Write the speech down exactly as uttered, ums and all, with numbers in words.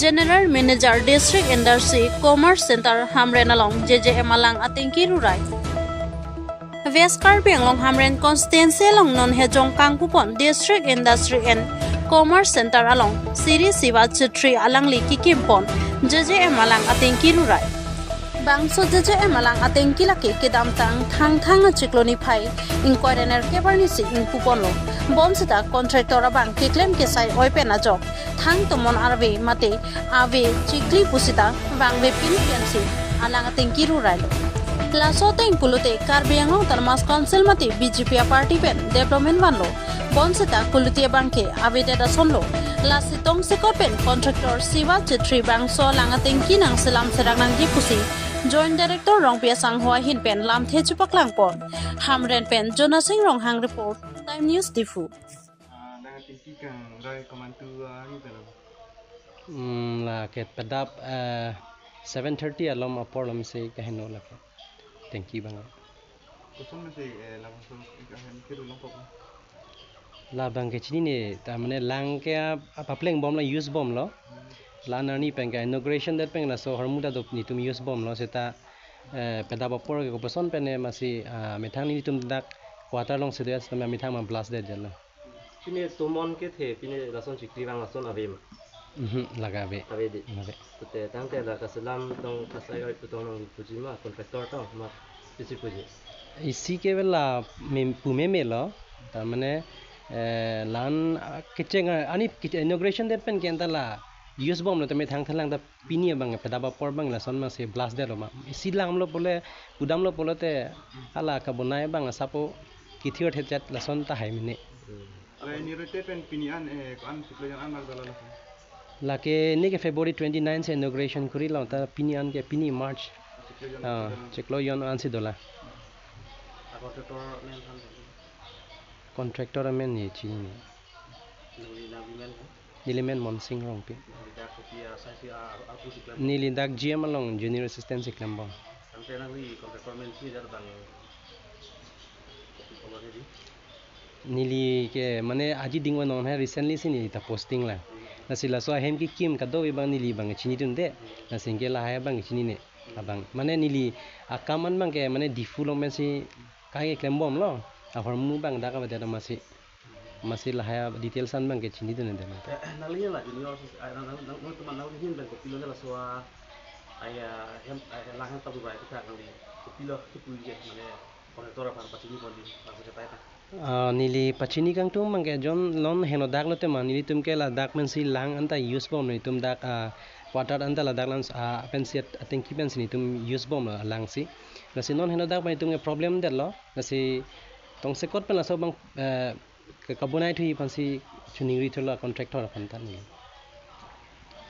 General Manager District Industry Commerce Center Hamren along J J M alang atengki rurai. West Karbi Anglong Hamren constituency along non hejong kangpupon District Industry and Commerce Center along Siri Siva Chetri alangli kikimpon J J M alang atengki rurai. Bangso J J M alang atengki lake kedamtang Thangthang achiklo niphai ingkoi ra nerkep arnisi ingpuponlo. Bonseta contractor abang keklem kesai oi pen ajok thang tomon arve mate ave chikli pusita vangve pini pensi alang atengki rurailo. Laso ateng pulote Karbi Anglong Autonomous Council mate B J P aparty pen development vanlo. Bonseta kuluti abangke avedet asonlo. Lasi tongsekot pen contractor Siva Chetri bangso alang atengki nangselam serak nangji pusi Joint Director Rongpi asangho ahin pen lamthe chepaklangpon. Hamren pen Jonasing Ronghang report, Time News Diphu. Ah, nang atengki kangrai komantu, ah, ni pen. Hmm, lake pedap, eh, seven thirty alom apor lomsi kaheno lake. Atengki abang. Koson masi, eh, labangso, eh, kahen kiru longkok. Labang ke chinine, ta mane lang ke ap-, apapleng bomlo, use bomlo. La arni pen ke inauguration det pen laso ahormu ta dop netum use bomlo, seta, eh, pedap apor ke koposon pen ne masi, ah, methang netum dak quarter alongsi do, seta methang ma blast det jalo. Pine tomon kethe, pine lason chikli vang lason ave ma? Mhm, lake ave. Ave di. Ave. Tute tangte la kaselam tong kasai oi putong nangpuji ma contractor tong ma pisi puji? Isi ke bela mem-, pu memelo. Ta mane, eh, lan, ah, kecheng, ah, arni kecheng inauguration det pen ke anta la use bomlo tame thangthalang ta pini abang pedap apor abang lason masi blast detlo ma. Isi langlo pule, pudamlo pulote hala kabonai abang asapo kithir thechat lason tahai mene. Hmm. Ala inauguration pen pini an, eh, ko-an chiklo jon an mar dala lason? Lake neke February twenty-nine si inauguration kurilo, ta pini an ke pini March. Chiklo jon, ah, chiklo jon. Chiklo jon ansi dola. A contractor amen than? Contractor amen ne chinine. Nangli nangli men than? Neli men Monsing Rongpi. Nangli dak kopi asai si a, a, a, a, si klem? Neli dak G M along Junior Assistant si klembom. Tangte nangli contractor amen si jar bang. Kopi kolor di? Neli ke mane aji ding non hai recently si neli ta posting la. Lasi laso ahem kikim kadokave abang neli abang chinidunde. Lasi ke lahai abang chinine. Abang mane neli akam an abang ke mane Diphu along pensi kai ke klembomlo. Ahormu abang dak avedet masi. Masi lahai details an abang ke chinidunde. Eh, nangli la junior, eh, nang, nang, nang, nang teman nangli ahin abang kopilo ne laso a, aya, hem, aya, lang hem tabu bai kita nangli kopilo kipu je mane. Contractor aphan pachini pon di, laso chetai ta. Ah, neli pachini kangtung abang ke jon non henodak lote ma nelitum ke ladak pensi lang anta use bomlo, netum dak, ah, quarter anta ladak lang, ah, pensi at-, atengki pensi netum use bomlo langsi. Lasi non henodak abang netum ke problem detlo. Lasi tongsekot pen laso abang, eh, ke kabonai thuji aphansi choningri thulo contractor aphan ta neli.